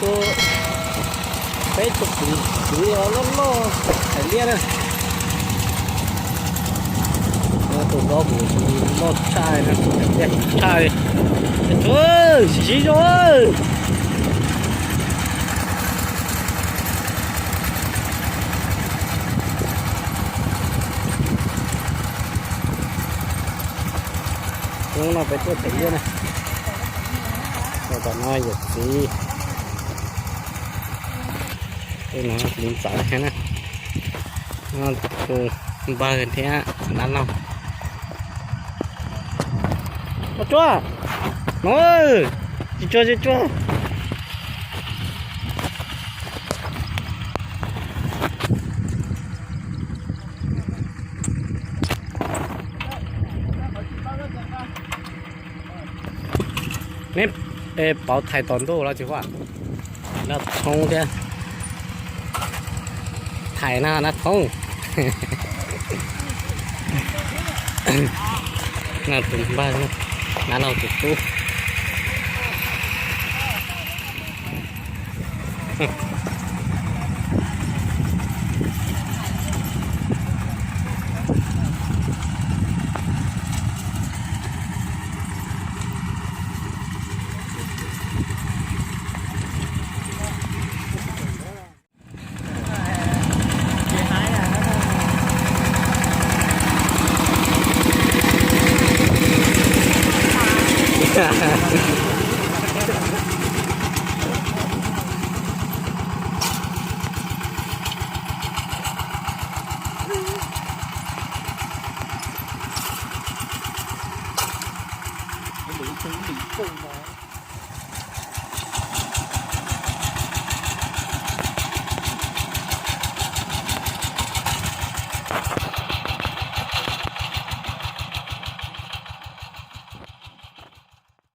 Peb tug kwv loj loj hais liab na. Tus dob kuv loj tshaj, tshaj li. Siv zog. Hnub no peb tuaj pem liab na. Tom no yawm txiv, no kuv ntxawm thiab na, tus npawg thiab dab laug. Ua tsuag no, tsis tsuag tsis tsuag. Neb pauv thaiv tom ntuj los tsis huaj? Nab thoob thiab. Thaiv no nab thoob. No tus npawg, nab laug tus tub.